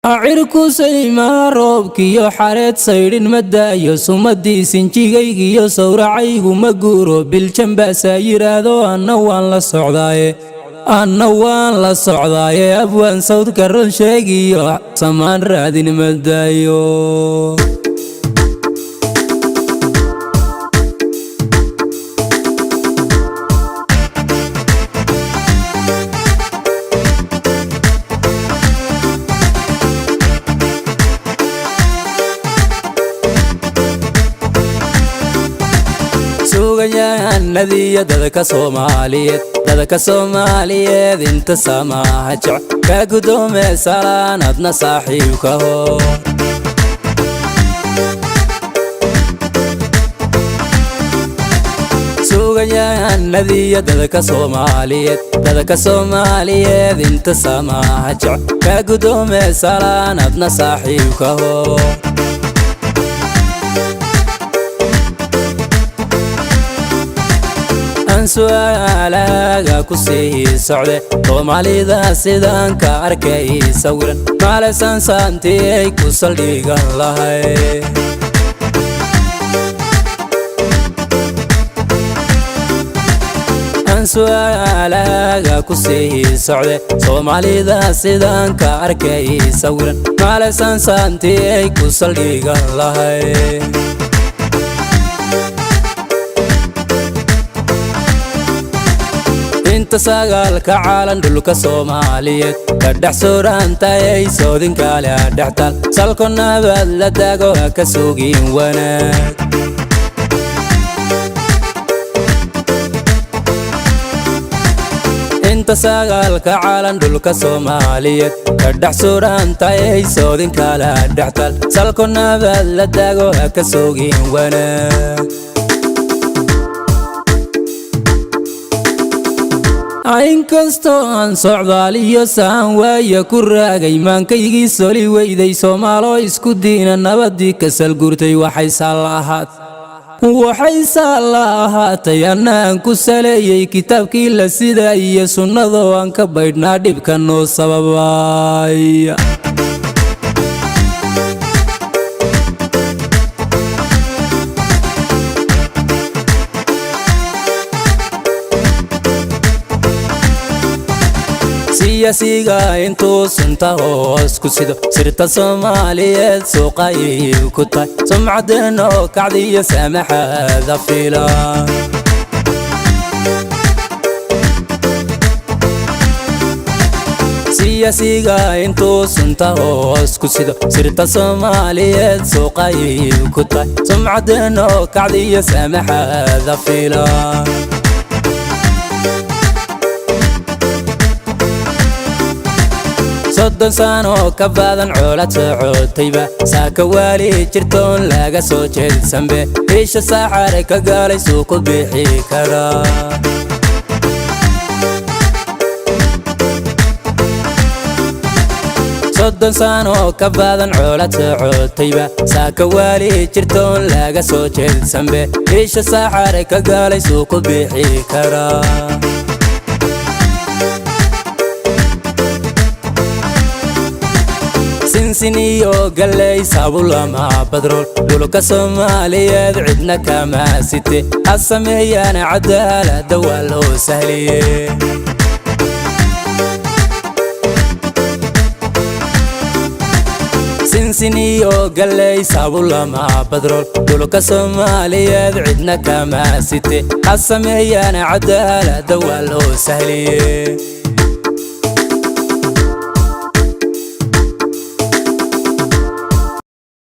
Cirku saymaa roobkiyo xareed saydhin ma daayo, sumadii sinjigaygiyo sawracaygu ma guuro. Biljanbaasaa yidhaahdo, anna waan la socdaaye, anna waan la socdaaye. Abwaan sawdka run sheegiyo samaan raadin ma daayo. Sugayaanadiyo dadka Soomaaliyeed, dadka Soomaaliyeed inta samaaha jec kaa gudoome salaan adna saaxiibkaho. Sugayaanadiyo dadka Soomaaliyeed, dadka Soomaaliyeed inta samaaha jec kaa gudoome salaan adna saaxiibkaho. Su'aalaaga ku sii socde, Soomaalida sidaan ka arkay sawiran maalesan saantiyay ku saldhigan lahay. Su'aalaaga ku sii socde, Soomaalida sidaan ka arkay sawiran maalesan saantiyay ku saldhigan lahay. Inta sagaalka caalan dhulka Soomaaliyeed ka dhex surantayay soodinkaale dhextaal, salko nabad la daago ha ka sugin wanaag. Inta sagaalka caalan dhulka Soomaaliyeed ka dhex surantayay soodinkaale dhextaal, salko nabad la daago ha ka sugin wanaag. Inkastoo aan socdaal iyo sahan waaya ku raagay, maankaygii soli weyday Soomaaloo isku diina nabadii kasal gurtay. Waxay saalla ahaatay annaan ku saleeyey kitaabkii la sida iyo sunnadoo aan ka baydhnaa dhibka noo sababay. Siyaasiga intuu sunta hoos ku sido sirta Soomaaliyeed suuqay ku tahay, sumcadeenoo kacdiyo saamaxaada fila. Siyaasiga intuu sunta hoos ku sido sirta Soomaaliyeed suuqay ku tahay, sumcadeenoo kacdiyo saamaxaada fila. 30 sano ka badan coolad socotayba saaka waali jirtoon laga soo jeedsanbe, isha saaxare ka gaalay suu ku bixi karaa. 30 sano ka badan coolad socotayba saaka waali jirtoon laga soo jeedsanbe, isha saaxare ka gaalay suu ku bixi karaa. Sinsiniyo galley saabulama badrool dhulka Soomaaliyeed cidna kama site, ha sameeyaan cadaalada waa loo sahliye. Sinsiniyo galley saabulama badrool dhulka Soomaaliyeed cidna kama site, ha sameeyaan cadaalada waa loo sahliye.